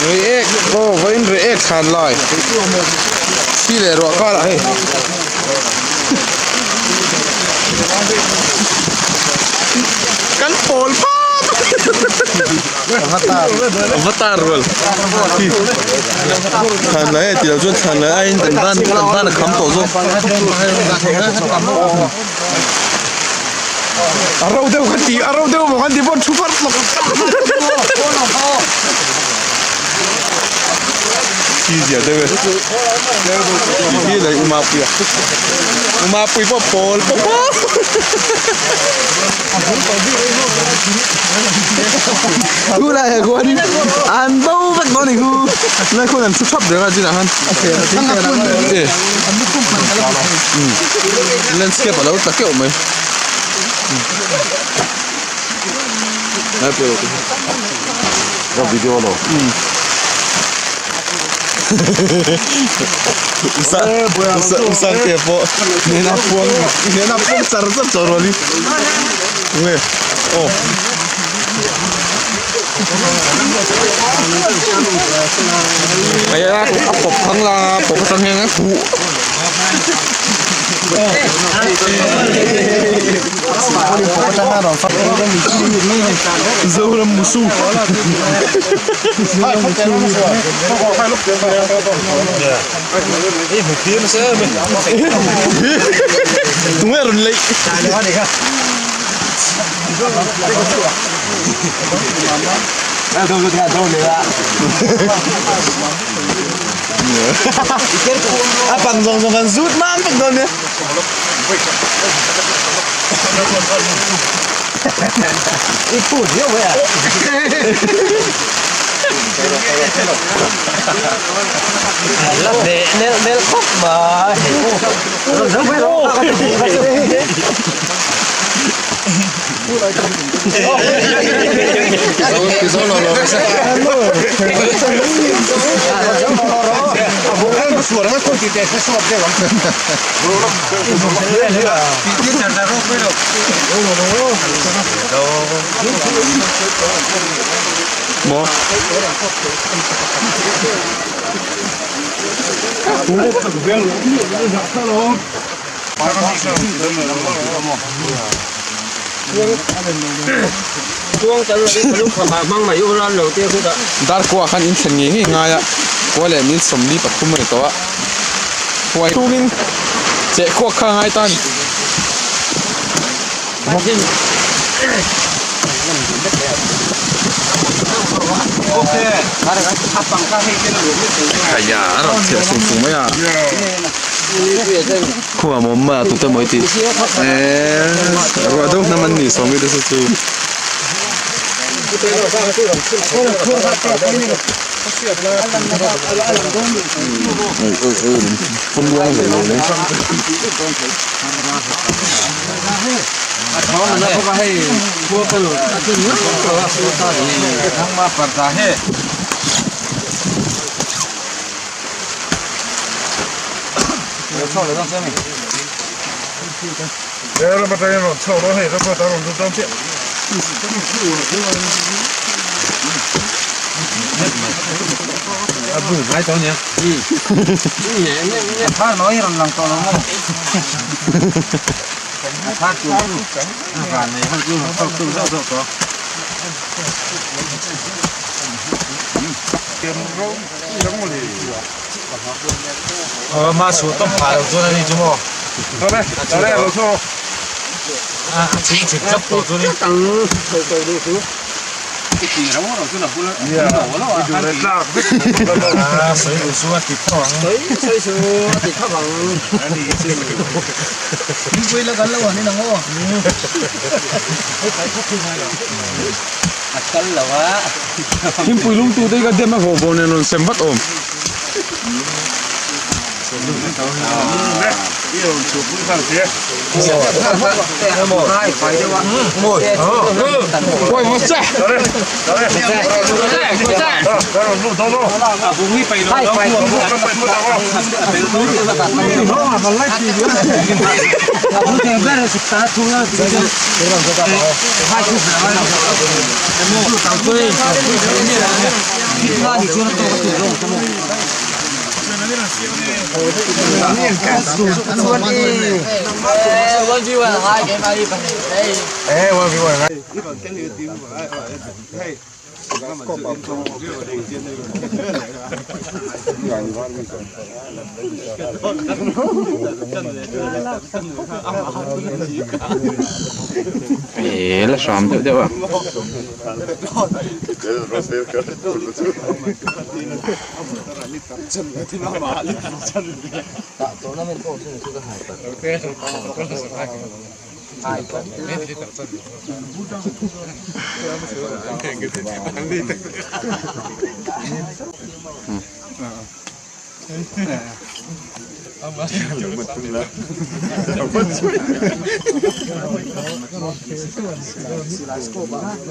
Reiek aw vawiin reiek thlan lai thli leh ruah karah hei kan pawl pap avatar rual thlan lai a tih loh chuan thlan lai aiin kan tan kan tan a kham tawh zawk a ro deuh kha ti a ro deuh maw khan ti pawh thu far tlawk chi zia deuh e ti hi lei uma pui a uma pui pawh pawl pawp pawp thu lai ah khuanin an bo vek dawn a ni khu lai khuan an thu thap reng a chinah khan e landscape a lo tla keuh mai Ka video lo. Usangte pawh nena puang nena puang char char char rual hi nge aw a pawp thang la pawp atang hian a huh Zoram musu Tunge rawn leih A pang zawng zawng kan zut mam vek dawn nia. Maw? Dar kuah khan in thlen ngei ngei ngai a, kua leh min sawmli pathum a ni tawh a, huai chungin cheh kuak kha a ngai ta a ni. Khaia a rawn chhiah sung sung mai a. Khuh a mawm mai a tute mawi tih eee ruah deuh hnam an nih sawm i te chu chu. Thingpui lungtu te hi ka dem a vawh vawh nen rawn sem vat awm. Eee la hram deuh deuh a.